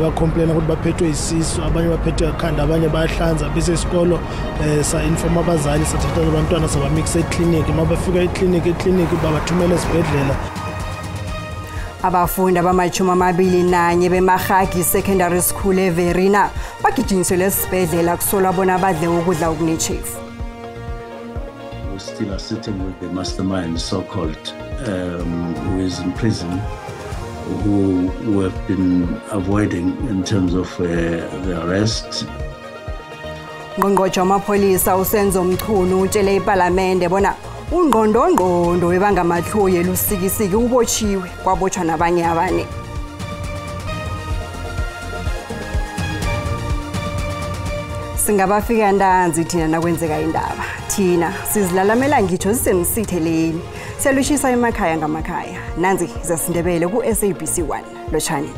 bacomplaina ukuthi baphethwe isisu, abanye baphethwe ekhanda, abanye bayahlanza. Bese isikolo sa-informa abazali, sathatha abantwana sabamikisa ekliniki. Uma bafika ekliniki babathumela esibhedlela. Abafundi abama-21 beMarhagi Secondary School eVerina bagijinyiselwe esibhedlela kusolwa bona badle ukudla okunetshefu. We still are sitting with the mastermind, so-called, who is in prison, who have been avoiding in terms of the arrest. Ngqongqotjhe wamapholisa uSenzo Mchunu utshele iPalamende bona ungqondongqondo webangamatlhuye Lusikisiki ubotshiwe, kwabotshwa nabanye abane. Singabafika ntanzi thina nakwenzeka indaba. Thina sizilalamela ngitsho zisemsitheleni. Siyalushisa emakhaya ngamakhaya. Nanzi zasiNdebele ku-SABC 1. Lotshani.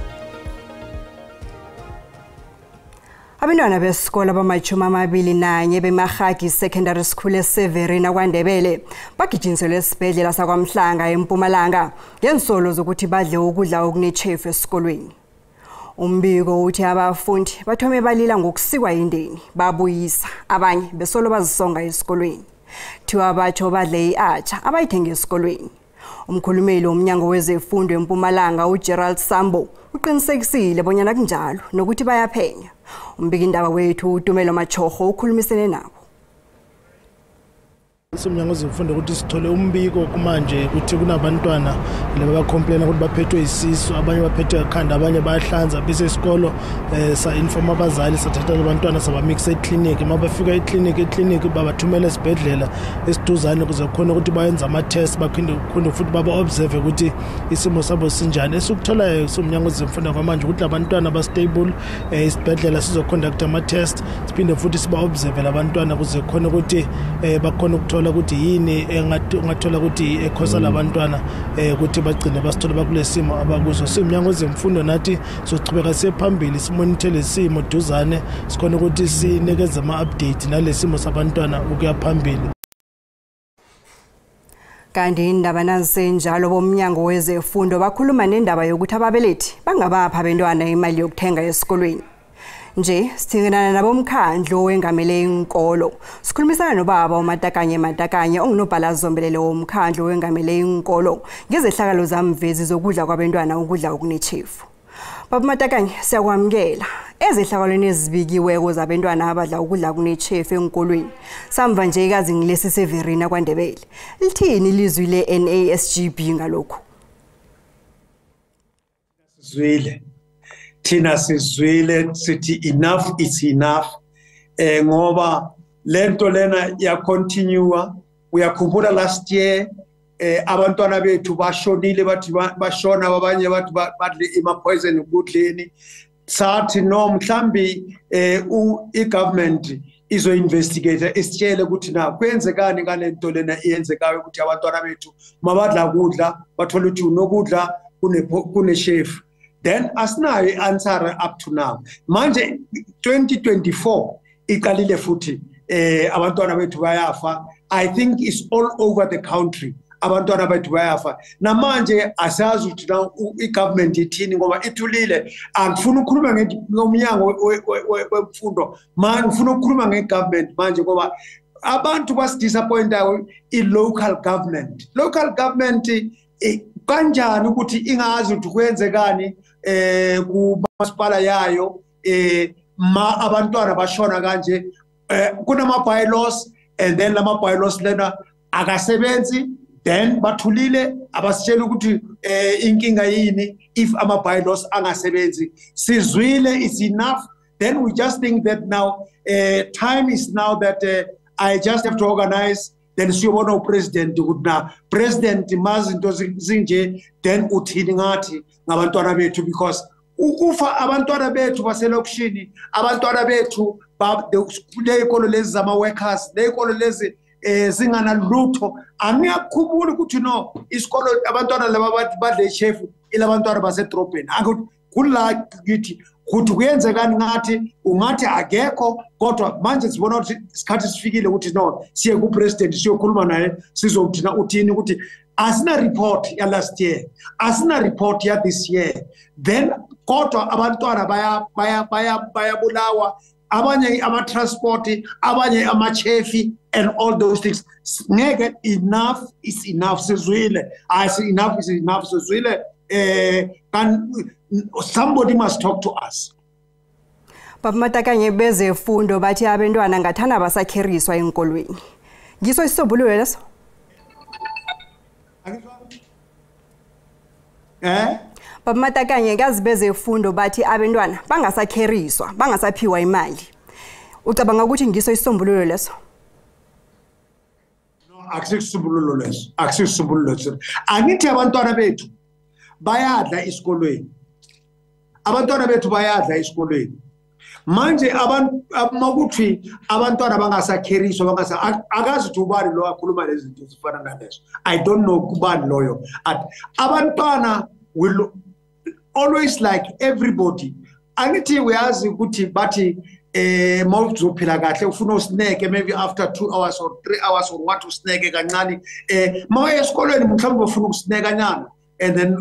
Abantwana besikolo abama-21 beMarhagi Secondary School eSeverina kwaNdebele bagijinyiselwe esibhedlela sakwaMhlanga eMpumalanga ngensolo zokuthi badle ukudla okunetshefu esikolweni. Umbiko uthi abafundi bathome balila ngokusikwa yindeni, babuyisa abanye besolo bazisonga esikolweni. Kuthiwa batsho badle i-atsha abayithenge esikolweni. Umkhulumeli womnyango wezefundo eMpumalanga uGerald Sambo uqinisekisile bonyana kunjalo nokuthi bayaphenya. Umbikindaba wethu uTumelo Machogo ukhulumisene nabo. Umnyango wezemfundo ukuthi sithole umbiko kumanje ukuthi kunabantwana laba bacomplaina ukuthi baphethwe isisu, abanye baphethwe ekhanda, abanye bayahlanza. Bese isikolo sa-informa abazali, sathatha abantwana sabamikisa ekliniki. Uma bafika ekliniki babathumela esibhedlela esiduzane ukuze khona ukuthi bayenze ama-test, baphinde futhi baba-observe ukuthi isimo sabo sinjani. Esikutholayo somnyango wezemfundo kwamanje ukuthi labantwana ba-stable, isibhedlela sizoconduct ama-test, siphinde futhi siba-observe labantwana ukuze khona ukuthi bakhona ukuthola ukuthi yini engathola ukuthi ekhosa labantwana ukuthi bagcine basithola bakulesimo abakuso. Simnyango wezemfundo nathi sochubeka siye phambili, simonithele isimo duzane, sikhona ukuthi sinikeze ama-update nalesimo sabantwana ukuya phambili. Kanti indaba nazisenjalo, bomnyango wezefundo bakhuluma nendaba yokuthi ababelethi bangabapha abantwana imali yokuthenga esikolweni. Nje sithingenana nabomkhandlu owengamele inkolo. Sikhulumisana nobaba uMatakanye Matakanye ongunobhala zombelele womkhandlu owengamele inkolo ngezehlakalo zamvezi zokudla kwabantwana ukudla okunetshefu. Baba Matakanye, siyakwamukela. Ezehlakalweni ezibikiweko zabantwana abadla ukudla kunetshefu enkolweni samva nje ikazi ngilesi seVerina kwaNdebele, lithini ilizwi le-NASGB ngalokhu? Sizwile. Thina sizwile sithi enough is enough, ngoba lento lena ya continue. Uyakhumbula last year abantwana bethu bashonile, bathi bashona abanye bathi badle ima poison ukudleni. Sathi no, mhlambi i-government izo investigate isitshele ukuthi na kwenzekani ngalento lena iyenzekayo ukuthi abantwana bethu mabadla kudla bathola ukuthi unokudla kuneshefu. Then asinayo i-answer up to now. Manje 2024 iqalile futhi, abantwana bethu bayafa. I think it's all over the country. Abantwana bethu bayafa. Namanje asazi ukuthi na i-government ithini ngoba ithulile. Angifuni ukukhuluma ngomnyango wemfundo. Manje ngifuna ukukhuluma nge-government manje ngoba abantu basidisappointayo i-local government. Local government kanjani ukuthi ingazi ukuthi kwenzekani kumasipala yayo ma abantwana bashona kanje. Kunama bylaws and then lama bylaws lena akasebenzi, then bathulile abasitshela ukuthi inkinga yini if ama bylaws angasebenzi. Sizwile, it's enough. Then we just think that now time is now that I just have to organize. Then siyobona upresident ukuthi na president mazinto zinje, then uthini ngathi ngabantwana bethu, because ukufa abantwana bethu baselokishini, abantwana bethu leyikolo lezi zama workers, leyikolo lezi zingana lutho. Angiyakhumbula ukuthi no isikolo abantwana laba badle ishefu ilabantwana basedrobheni. Akuthi kula ngithi ukuthi kuyenzekani ngathi ungathi akekho, kodwa manje sibona ukuthi isikhathi sifikile ukuthi no siye ku president siyokhuluma naye, sizokuthina uthini ukuthi Asina report ya last year, asina report ya this year. Then kodwa abantwana baya baya baya bayabulawa, abanye ama transport, abanye amachefi and all those things. Ngeke, enough is enough, sizwile. I say enough is enough, sizwile. Somebody must talk to us. Baba Matakanye, bezefundo bathi abantwana ngathana basakheriswa enkolweni. Ngiso isisombululo leso? Baba Matakanye, kazi bezefundo bathi abantwana bangasakheriswa, bangasaphiwa imali. Ucabanga ukuthi ngiso isisombululo leso? No, akusisombululo leso. Akusisombululo leso. Angithi abantwana bethu bayadla esikolweni. Abantwana bethu bayadla esikolweni. Manje abantu makuthi abantwana bangasakheriswa, bangasa, akazi ukuthi ubani lo akhuluma lezi zinto ezifana nalezo. I don't know kubani loyo. Abantwana will always like everybody. Angithi uyazi ukuthi bathi mawuzophila kahle ufuna usineke maybe after 2 hours or 3 hours or what, usineke kancane. Mawuya esikolweni mhlawumbe ufuna ukusineka nyana, and then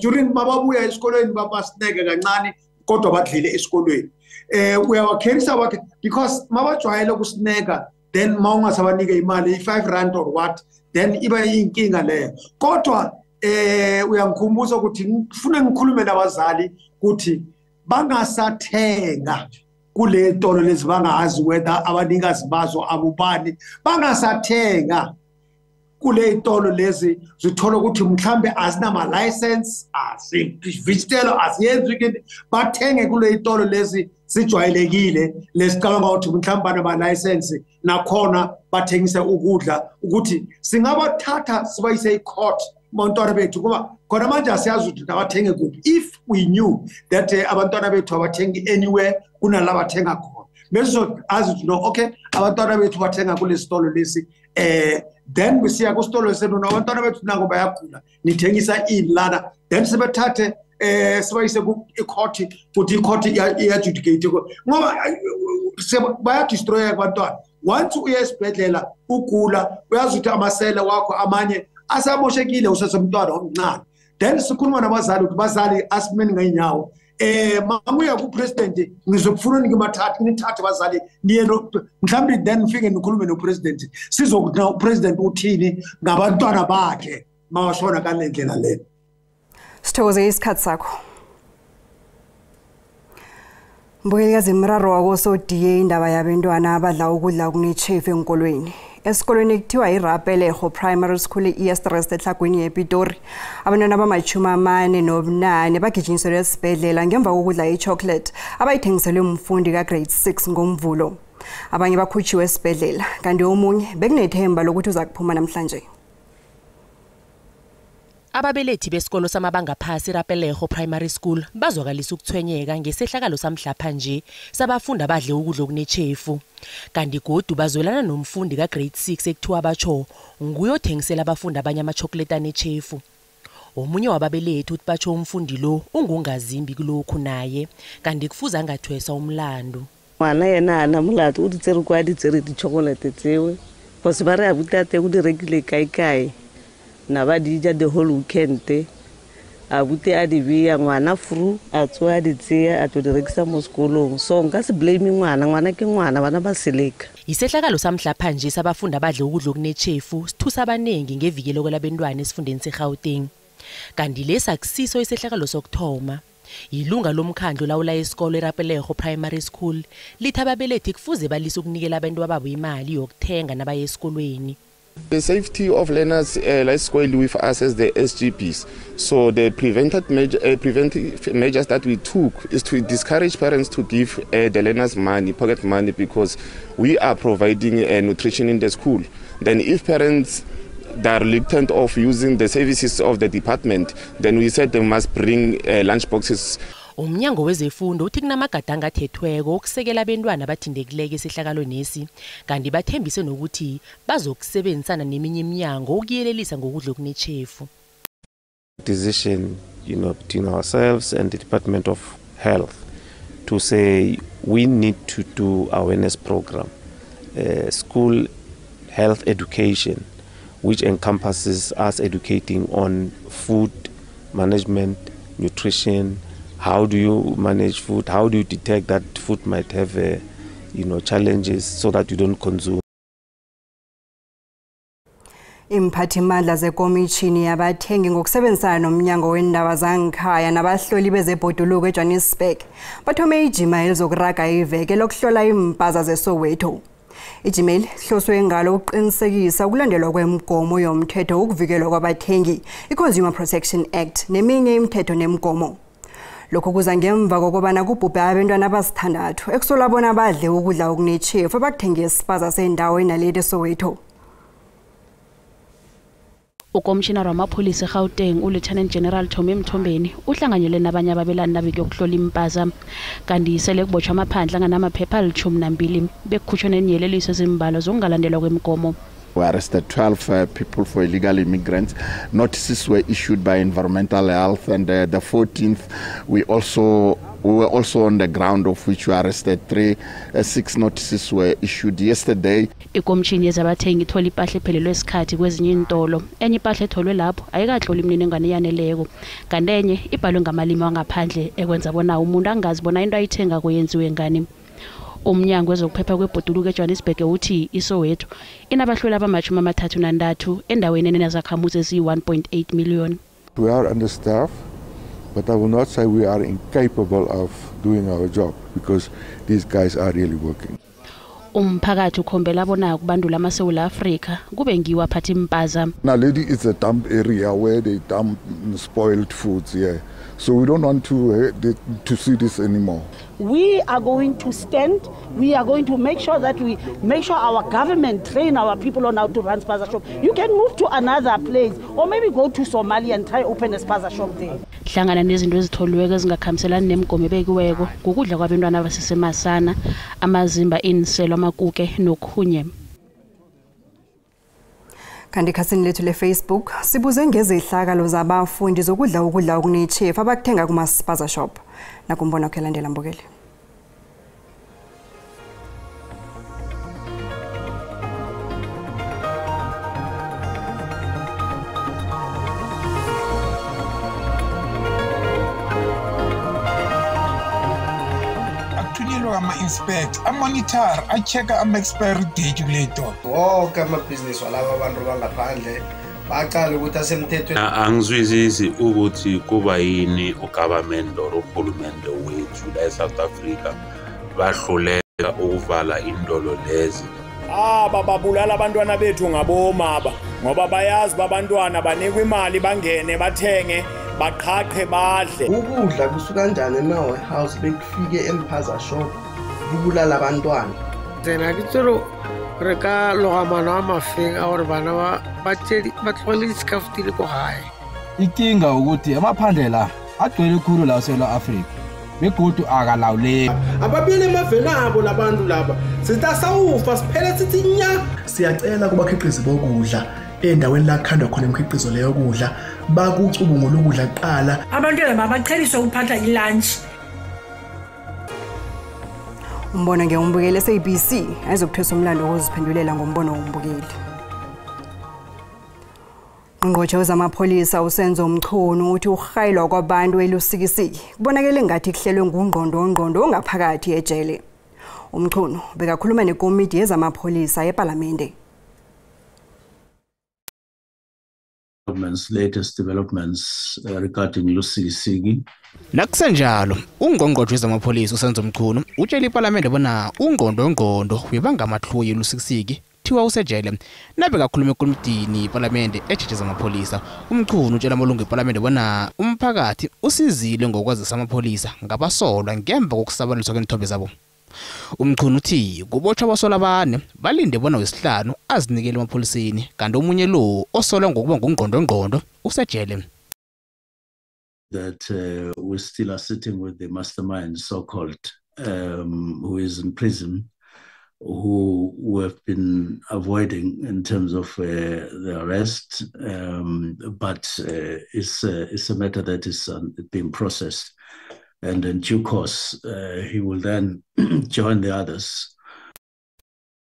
during mababuya esikolweni babasineke kancane kodwa badlile esikolweni. Uyawakherisa wakhe because mabajwayele ukusineka, then mawungasabanike imali 5 rand or what, then iba inkinga leyo. Kodwa uyangikhumbuza ukuthi ngifuna ngikhulume nabazali ukuthi bangasathenga kule tolo lezi bangazi whether abanikazi bazo abubani, bangasathenga kule tolo lezi zithola ukuthi mhlambe azinama license, azivitelo, aziyenzi into, bathenge kule tolo lezi sijwayelekile lesicabanga ukuthi mhlambe banama license, nakhona bathengise ukudla, ukuthi singabathatha sibayise ecourt abantwana bethu, ngoba khona manje asiyazi ukuthi abathenge kuphi. If we knew that abantwana bethu abathengi anywhere kunalaba bathenga khona, bese azi ukuthi no, okay, abantwana bethu bathenga kule sitolo lesi, then besiya kusitolo senu, abantwana bethu nako bayagula, nithengisa ini lana, then sebethathe sibayise ku-court, futhi i-court iya-adjudicate, ngoba bayadestroya abantwana. Once uya esibhedlela ugula, uyazi ukuthi amasela wakho amanye asamoshekile, usesemntwana omncane. Then sikhuluma nabazali ukuthi bazali asimeni ngeenyawo. Manguya ku-president ngizokufuna ngibathathe, nithathe bazali niye mhlawumbe, then nifike nikhulume no-president, sizokuthi na upresident uthini ngabantwana bakhe mawashona kale ndlela le. Sithokoze isikhathi sakho. Mbukeli, imraro wakosodiye indaba yabantwana abadla ukudla okunechefu enkolweni. Esikolweni kuthiwa iRapelego Primary School e-East Rest eTlhagwini yePitori, abantwana abama-48 bagijinyiselwe esibhedlela ngemva kokudla i-chocolate abayithengiselwe umfundi ka-grade 6 ngoMvulo. Abanye bakhutshiwe esibhedlela, kanti omunye bekunethemba lokuthi uza kuphuma namhlanje. Ababelethi besikolo samabanga phasi iRapelego Primary School bazwakalisa ukuthwenyeka ngesehlakalo samhlapha nje sabafundi abadle ukudla okunechefu. Kanti godu bazwelana nomfundi ka-grade 6 ekuthiwa batsho nguye othengisela abafundi abanye amachocolate anechefu. Omunye wababelethi uthi batsho umfundi lo ungungazimbi kulokhu naye, kanti kufuze angathweswa umlando. Ngwana yena ana molato, o di tsere kwa di tsere di-chocolate tseo, cause ba re abutate o di rekile kae kae, na ba di ja the whole weekend. Abuti a di beya, ngwana fru a tsoa di tseya a tlo di rekisa mo sekolong. So nka se blame ngwana, ngwana ke ngwana, bana ba seleka. Isehlakalo samhlapha nje sabafundi abadle ukudla okunechefu sithusa abaningi ngevikeleko labantwana esifundeni seGauteng. Kanti lesi akusiso isehlakalo sokuthoma. Ilunga lomkhandlu lawula isikolo eRapelego Primary School lithi ababelethi kufuze balise ukunikela abantu ababo imali yokuthenga nabaye esikolweni. The safety of learners lies squarely with us as the SGPs. So the preventive measures that we took is to discourage parents to give the learners money, pocket money, because we are providing nutrition in the school. Then if parents that are reluctant of using the services of the department, then we said they must bring lunch boxes. Umnyango wezefundo uthi kunamagadanga athethweko ukusekela abantwana abathindekileko esehlakalweni, kanti bathembise nokuthi bazokusebenzisana neminye iminyango ukuyelelisa ngokudla okunechefu. Decision, between ourselves and the Department of Health to say we need to do awareness program, school health education, which encompasses us educating on food management, nutrition, how do you manage food, how do you detect that food might have challenges so that you don't consume. Imphathimandla zekomishini yabathengi ngokusebenzisana nomnyango wendaba zangikhaya nabahloli bezebhoduluko eJohannesburg bathome ijima elizokuraga iveke lokuhlola iimpaza zeSoweto. Ijima lihloswe ngalo ukuqinisekisa ukulandelwa kwemigomo yomthetho wokuvikelwa kwabathengi, i-Consumer Protection Act, neminye imithetho nemigomo. Lokhu kuza ngemva kokubana kubhubhe abantwana abasithandathu ekusolwa bona badle ukudla okunetshefu abakuthenge esipaza sendawo enaleli eSoweto. Ukomshinara wamapholisa eGauteng uLieutenant General Tommy Mthombeni uhlanganyele nabanye ababelani nabekuyokuhlola impaza, kanti sele kubotshwa amaphandle anganamaphepha ali-12 bekukhutshwa nenyeleliso ezimbalwa zokungalandelwa kwemigomo. We arrested 12 people for illegal immigrants. Notices were issued by Environmental Health, and the 14th we were also on the ground, of which we arrested 3. 6 notices were issued yesterday. Ikomishini yezabathengi ithola impahla ephelelwe isikhathi kwezinye iintolo. Enye impahla etholwe lapho ayikahloli imininingwane eyaneleko, kanti enye ibhalwe ngamalimi wangaphandle ekwenza bona umuntu angazi bona into ayithenga kuyenziwe ngani. Umnyango wezokuphepha kwebhoduluko eJohannesburg uthi iSoweto inabahloli abama-33 endaweni enezakhamuzi eziyi-1.8 million. We are understaffed, but I will not say we are incapable of doing our job, because these guys are really working. Umphakathi ukhombela bona kubandula amaSewula Afrika kube ngiwo aphatha impaza. Naledi is a dump area where they dump spoiled foods here. So we don't want to see this anymore. We are going to stand. We are going to make sure that we make sure our government train our people on how to run spaza shop. You can move to another place or maybe go to Somalia and try open a spaza shop there. Hlangana nezinto ezitholiweko ezingakhambiselani nemigomo ebekiweko ngokudla kwabantwana abasesemasana, amazimba, iinselo, amakuke nokhunye. Kanti ekhasini lethu le-Facebook sibuze ngezehlakalo zabafundi zokudla ukudla okunetshefu abakuthenga kuma-spaza shop. Nakumbona wakho elandela mbukeli. Athunyelwe ama-inspector, amonitor, a-check-a ama-expiry date kule tolo. Wonke amabhizinisi walaba abantu bangaphandle baqala ukuthi asemthethweni. Angizwisisi ukuthi kuba yini ugovernment or uhulumende wethu la eSouth Africa bahluleka ukuvala indolo lezi. Aba babulala abantwana bethu ngabomaba ngoba bayazi babantwana banikwa imali bangene bathenge baqhaqhe badle. Ukudla kusuka kanjani ema-warehouse bekufike empaza shop kubulala abantwana. Tsena ke tselo re ka loga maano a mafeng a gore bana ba tlogele diskaftile ko gae. Inkinga ukuthi amaphandle la agcwele khulu la eSouth Africa begodu akalawuleki. Ababili emaveni abo labantu laba sitasawufa siphele sithi nya. Siyacela kubakhiqizi bokudla endaweni la kukhandwa khona imikhiqizo leyo kudla bakucubungula ukudla kuqala. Abantwana mabaqheliswe ukuphatha ilunch. Umbono ngewumbukeli SABC ayizokuthwesa umlando wokuziphendulela ngombono wombukeli. Ungqongqotjhe wezamapholisa uSenzo Mchunu uthi ukurhayilwa kwabantu eLusikisiki kubonakele ngathi kuhlelwe ngungqondo ongaphakathi ejele. Umchunu bekakhuluma nekomiti yezamapholisa ePalamende. Latest developments regarding Lusikisiki. Nakusenjalo, ungqongqotjhe wezamapholisa uSenzo Mchunu utshela iPalamende bona ungqondo webanga amathluyi eLusikisiki thiwa usejele. Nabe kakhuluma ekomidini iPalamende ejeje zamapholisa, uMchunu utshela amalungu ePalamende bona umphakathi usizile ngokwazisa amapholisa ngabasolwa ngemva kokusabalaliswa kweenthombe zabo. Umchunu uthi kubotshwa abasolwa abane balinde bona wesihlanu azinikele emapholiseni, kanti omunye lo osolwa ngokuba ngungqondongqondo usejele. That we still are sitting with the mastermind, so-called, who is in prison, who we have been avoiding in terms of the arrest, but it's a matter that is being processed. And in due course, he will then join the others.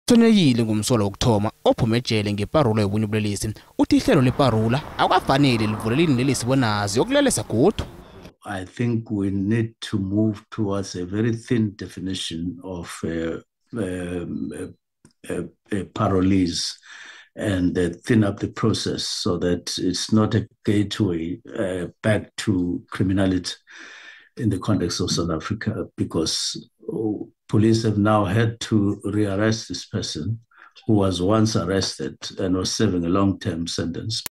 Uthonekile ngumsolo wokuthoma ophume ejele ngeparula yobunye ubulelesi. Uthi ihlelo leparula akukafanele livulele iinlelesi bona ziyokulelesa godu. I think we need to move towards a very thin definition of parolees and thin up the process so that it's not a gateway back to criminality in the context of South Africa, because police have now had to rearrest this person who was once arrested and was serving a long-term sentence.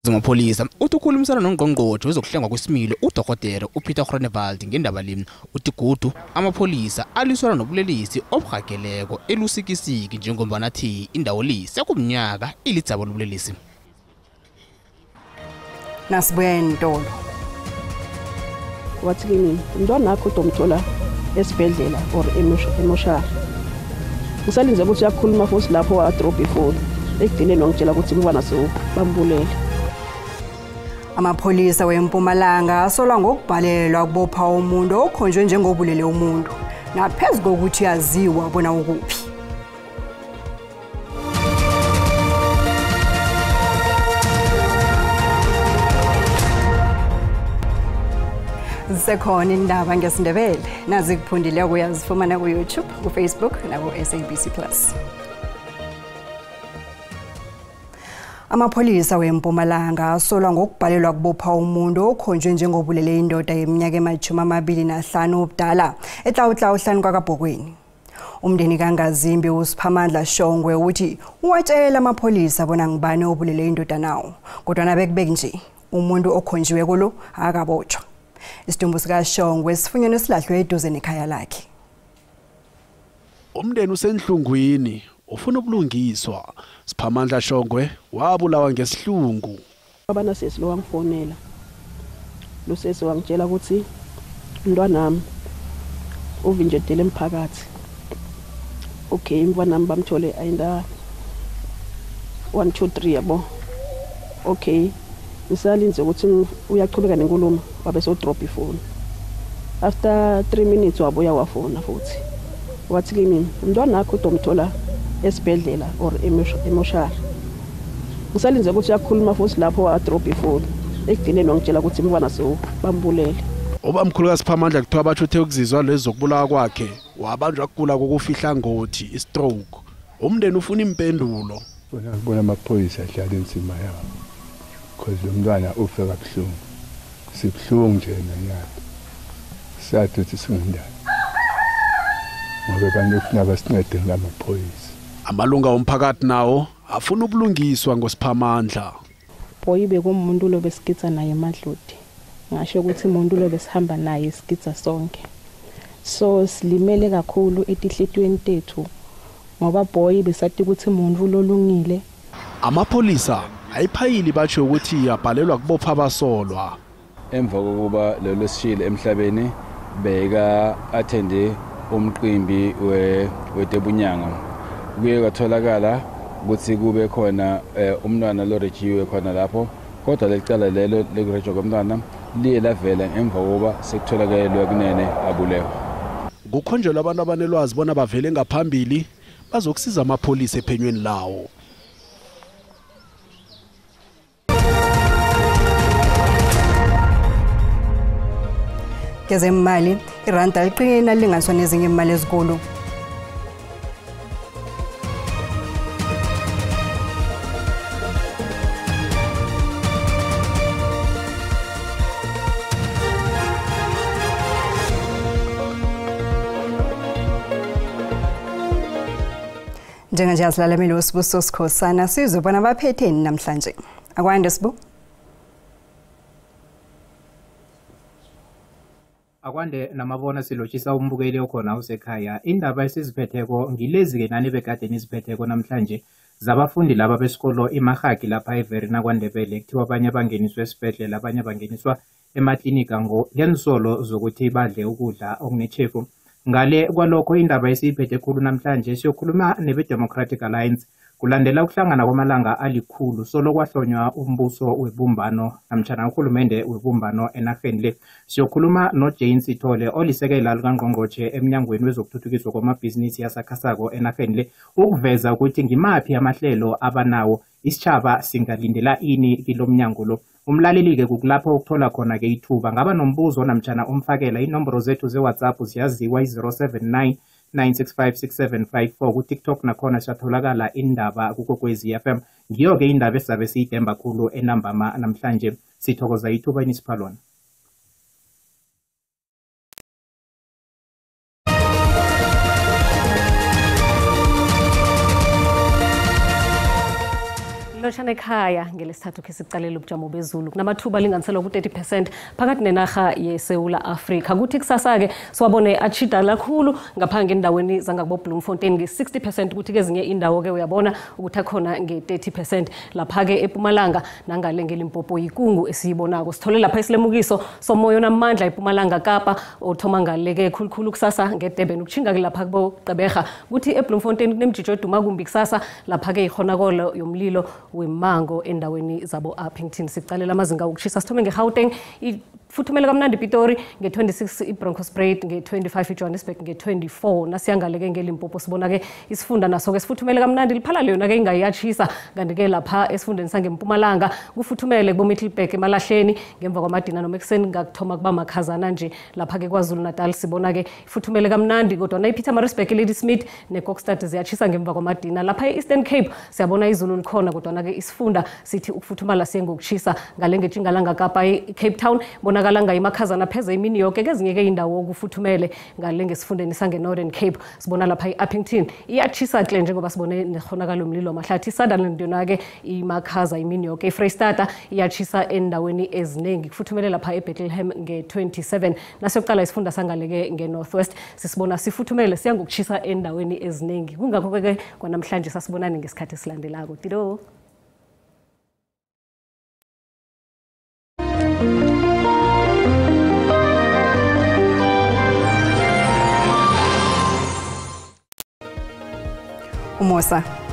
Zamapholisa uthi ukhulumisana nongqongqotjhe wezokuhlengwa kwesimilo uDokotela uPeter Groenewald ngendaba le. Uthi godu amapholisa alwisana nobulelesi oburhageleko eLusikisiki njengombana athi indawo le sekumnyaka ilidzaba lobulelesi. Nasibuya entolo. Wathi kimi umntwana wakho udomthola esibhedlela or emoshari. Ngisalinze ukuthi uyakhuluma futhi lapho wadrop ifoni. Ekugcineni wangitshela ukuthi umntwana bambulele. Amapholisa weMpumalanga asolwa ngokubhalelwa ukubopha umuntu okhonjwe njengobulele umuntu naphezu kokuthi uyaziwa bona ukuphi. Zisekhona indaba ngesiNdebele nazikuphundileko uyazifumana ku-YouTube, ku-Facebook naku-SABC Plus. Amapholisa weMpumalanga asolwa ngokubhalelwa kubopha umuntu okhonjwe njengobulele indoda yeminyaka ema-25 ubudala eTlawutlawu hlanu kwaKabhokweni. Umndeni kaNgazimbi uSiphamandla Shongwe uthi uwatshela amapholisa bona ngubani obulele indoda nawo, kodwa bekubeki nje umuntu okhonjiwe kulo akabotshwa. Isidumbu sikaShongwe sifunyenwe silahlwe eduze nekhaya lakhe. Umndeni usenhlungwini ufuna ubulungiswa. Siphamandla Shongwe wabulawa ngesihlungu. Abana sesi lo wangifonela. Lo sesi wangitshela ukuthi umntwanami uvinjedele emphakathi. Okay, umntwanami bamthole ayinda 1 2 3 yabo. Okay. Ngisalinze ukuthi uyaqhubeka nenkulumo wabe so drop ifoni. After 3 minutes wabuya wafona futhi. Wathi kimi umntwana wakho udomthola esibhedlela or emoshari. Ngisalinze ukuthi uyakhuluma futhi lapho wadrop ifoni. Ekugcineni wangitshela ukuthi umntwana bambulele. Ubamkhulu kaSiphamandla kuthiwa bathi uthe ukuzizwa lezokubulawa kwakhe wabanjwa kugula kokufihla ngothi istroke. Umndeni ufuna impendulo. Bona amaphoyisa adlala insima yawo. Because lo mntwana ufe kabuhlungu. Sibuhlungu nje nanyana. Sathi ukuthi singundaba. Ngoba abantu kufuna basincede ngamaphoyisa. Amalunga omphakathi nawo afuna ubulungiswa ngoSiphamandla. Boy bekumuntu lo besigitsa naye emadloti. Ngasho ukuthi umuntu lo besihamba naye sigitsa sonke. So silimele kakhulu etihlitweni tethu ngoba boy besathi ukuthi umuntu lolungile. Amapholisa ayiphayili batsho ukuthi abhalelwa kubopha abasolwa. Emva kokuba lelo sishile emhlabeni beka attende umqimbi wetebunyanga. Kuye kwatholakala ukuthi kube khona umntwana lorejiwe khona lapho, kodwa lecala lelo lekurejwa komntwana liye lavela emva kokuba sekutholakele kunene abulewe. Kukhonjelwa abantu abanelwazi bona bavele ngaphambili bazokusiza amapholisa ephenyweni lawo. Kezemali iranda liqinile nalinganiswa nezinye imali ezinkulu. Njenganje asilalamile uSibusiso Sikhosana sizobona baphetheni namhlanje. Akwande Sibu. Akwande namabona silotshisa umbukeli okhona usekhaya. Indaba esiziphetheko ngilezi-ke nani bekade niziphetheko namhlanje zabafundi laba besikolo iMahagi lapha eVerina kwaNdebele. Kuthiwa abanye bangeniswa esibhedlela, abanye bangeniswa emaklinika ngensolo zokuthi badle ukudla okunechefu. Ngale kwalokho indaba esiyiphethe khulu namhlanje siyokhuluma nebe-Democratic Alliance Kulandela ukuhlangana kwamalanga alikhulu solo kwahlonywa umbuso webumbano namtjhana urhulumende webumbano enarheni le. Siyokhuluma noJane Sithole olisekela likangqongqotjhe emnyangweni wezokuthuthukiswa kwamabhizinisi asakhasako enarheni le, ukuveza ukuthi ngimaphi amahlelo abanawo, isitjhaba singalindela ini kilo mnyango lo. Umlaleli-ke kukulapho ukuthola khona-ke ithuba ngaba nombuzo namtjhana umfakela. Inomboro zethu ze-WhatsApp ziyaziwa, i-079 965 6754. Ku-TikTok nakhona siyatholakala, indaba kuKwekwezi FM. Ngiyo-ke indaba esizabe siyidemba khulu enambama namhlanje. Sithokoza ithuba enisipha lona. Lotshana ekhaya. Ngelesithathu khe siqalele ubujamo bezulu. Kunamathuba alinganiselwa ku-30% phakathi nenarha yeSewula Afrika. Kuthi kusasa-ke siwabone atjhidala kakhulu ngapha ngendaweni zangakubo-Bloemfontein nge-60%, kuthi kezinye indawo-ke uyabona ukuthi akhona nge-30%. Lapha-ke ePumalanga nangale ngeLimpopo yikungu esiyibonako. Sithole lapha isilemukiso somoya onamandla ePumalanga Kapa, othoma ngale-ke khulukhulu kusasa ngeDurban ukutjhinga-ke lapha kuboGqeberha. Kuthi eBloemfontein kunemjijo eduma kumbi kusasa, lapha-ke ikhonakolo yomlilo wemango endaweni zabo Upington. Sicalela amazinga wokushisa, sithome ngeGauteng, ifuthumele kamnandi, iPitori nge-26, iBronkhorstspruit nge-25, iJohannesburg nge-24. Nasiyangale-ke ngeLimpopo sibona-ke isifunda naso-ke sifuthumele kamnandi, liphalale yona-ke ingayiyatshisa. Kanti-ke lapha esifundeni sangempumalanga kufuthumele kuboMiddelburg, emalahleni ngemva kwamadina noma ekuseni ngakuthoma kuba makhazana nje. Lapha-ke KwaZulu Natal sibona-ke ifuthumele kamnandi, kodwa iPietermaritzburg, iLadysmith neKokstad ziyatshisa ngemva kwamadina. Lapha e-Eastern Cape siyabona izulu likhona, kodwana-ke isifunda sithi ukufuthumala siye ngokushisa. Ngale ngetjingalanga Kapa, i-Cape Town bonakala ngayimakhazana pheze imini yoke. Kezinye-ke indawo kufuthumele. Ngale ngesifundeni sange-Northern Cape sibona lapha i-Upington iyatshisa kle, njengoba sibone nekhonakalo yomlilo wamahlathi. I-Sutherland yona-ke imakhaza imini yoke. IFreyistata iyatshisa endaweni eziningi, kufuthumele lapha eBethlehem nge-27. Nasiyokuqala isifunda sangale-ke nge-North West sisibona sifuthumele, siya ngokushisa endaweni eziningi. Kungakho-ke kwanamhlanje, sasibonani ngesikhathi esilandelako. Tiro. Umusa.